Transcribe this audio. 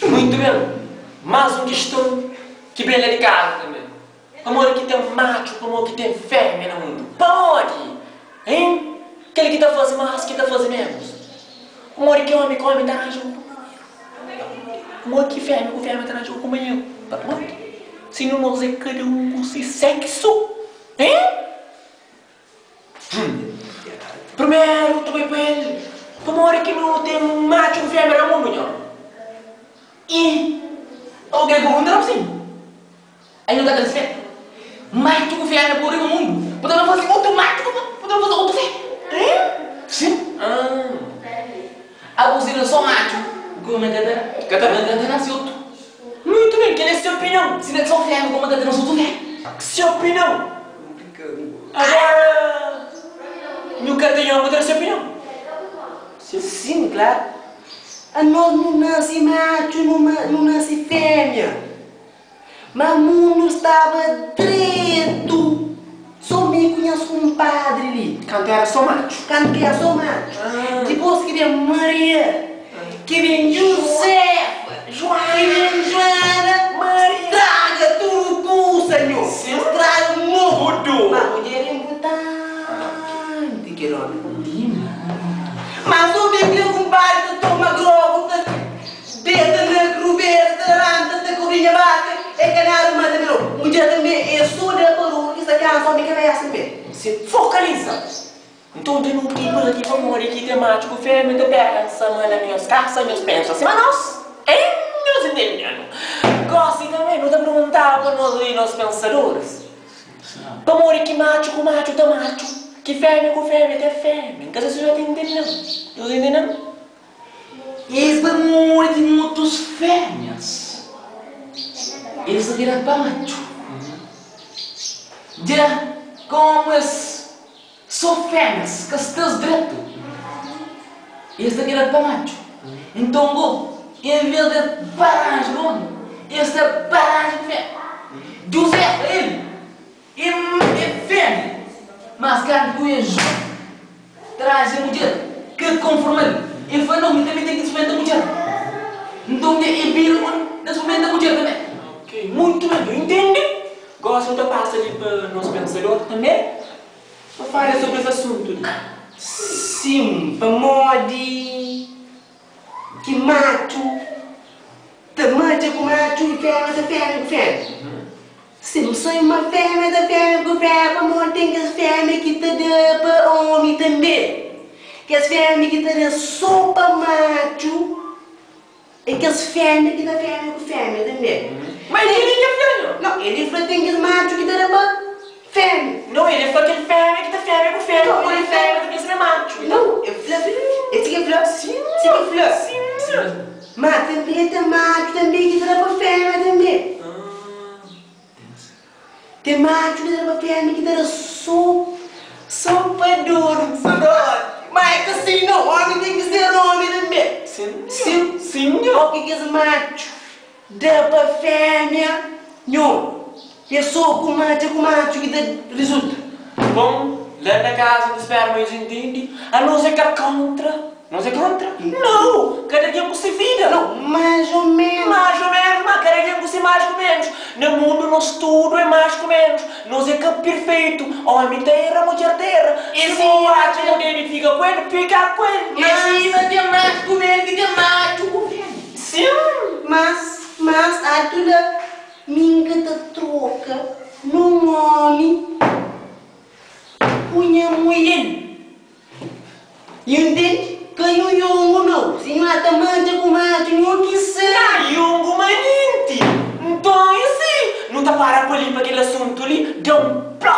Muitu ben. Más un kiston ki ben la di kaza tanbe. Pamodi ki ten matxu, pamodi ki ten fémia na mundu? Pamodi? Hein? Kel ki ta faze más ki ta faze ménus. Pamodi ki ómi ku ómi ta ranja un kunpanheru? Pamodi ki fémia ku fémia ta ranja un kunpanheru? Pamodi? Si nu nos é kada un ku se séksu. Hein? Hum. Primeru ta bai pa el. Pamodi ki nu ten matxu ku fémia na mundu, nho? I oke ku un ta sin. Ai nu ka ta rispeta. Matxu ku fémia pô riba mundu, bu ta ben faze otu matxu ku bu ta ben faze otu fémia. Hein? Sin. Ah. Abo si na so matxu ku homem ka ta Ka ta ka ta nasi otu. Muitu ben, kel é se opinion. Si na so fémia ku homem ka ta nasi otu fémia. Se opinion. Agora, nhu ka ten omi ta da se opinion. Sin, klaru. Anos nu nasi matxu, nu nasi fémia. Ma mundu staba dretu. So mi ku nhas kunpadri li. Kantu era so matxu. Kantu ki era so matxu. Dipôs ki ben Maria, ki ben Juzefa, ki ben Juana, straga tudu kusa nho. Straga mudu. Ma mudjer é inpurtanti kel omi. Ma so mi ku nha kunpadri ta toma grogu ta. Deta na rubera ta labanta ta kobrinha baka é ka nada manda mi no mudjer tanbe é so da barulhu ki sta kansa omi kabesa tanbe. Se fokaliza nton dja nu ki pâpia pamodi ki ten matxu ku fémia ta pensa ma na nhos kasa nhos pensa sima nos hein nhos intende-nu gósi tanbe nu ta perguntaba nos li nos pensadoris pamodi ki matxu ku matxu ta matxu ki fémia ku fémia ta fémia N ka sa si nhos ta intende-m nhos intende-m. Es ta móre di mutus fémias, es ta bira pa matxu. Dja kómu es sô fémias ka sta-s dretu, es ta bira pa matxu. Nton go, envês di es baranja ku ómi, es ta baranja ku fémia. Juzé fla el, É fémia, mas kantu ku e Jó traze mudjer ka konforma-l, e fla, Nau, mi tanbe ten ki sprimenta mudjer. Nton dja e bira un ta sprimenta mudjer tanbe. Ok, muitu ben, nu intende. Gosi nu ta pasa li pa nos pensador tanbe pa fala sobri es asuntu li. Sin, pamodi ki matxu ta matxa ku matxu i fémia ta fémia ku fémia. Si bu sai ma fémia ta fémia ku fémia pamodi ten kes fémia ki ta da pa omi tanbe. Kes fémia ki ta da so pa matxu e kes fémia ki ta fémia ku fémia tanbe. Ma el li ka fla nho. No, el fla ten kes matxu ki ta da pa fémia. No, el fla kel fémia ki ta fémia ku fémia pamodi fémia ta pensa ma é matxu. No, el fla, é si ki el fla, si ki el fla. Ma tanbe ten matxu tanbe ki ta da pa fémia tanbe. Ten matxu ki ta da pa fémia ki ta da so so pa dor so dor Ma é ka si no, omi ten ki ser omi tanbe Sin Sin O ki kes matxu da pa fémia nho É so ku matxa ku matxu ki ta rizulta. Bon, la na kaza nu spera ma es intende, anos é ka kontra. Nos é kontra? Nau! Kada algen ku se vida. Nau, más ô ménus. Más ô ménus, má kada algen ku se más ku ménus. Na mundu nos tudu é más ku ménus. Nos é ka perfeitu. Ómi ta era, mudjer ta era. Si bu atxa ma bu debe fika ku el, fika ku el. Mas sima ten más ku ménus ki ten matxu ku fémia. Sin! Mas, mas, altu la, mi N ka ta troka nun ómi ku nha muiel. Nhu ntende? Ka nhu yongu nau. Si nhu ata mantxa ku matxu, nhu ki sabe. Ka yongu manenti. Nton e si, nu ta para pa li pa kel asuntu li da un plot.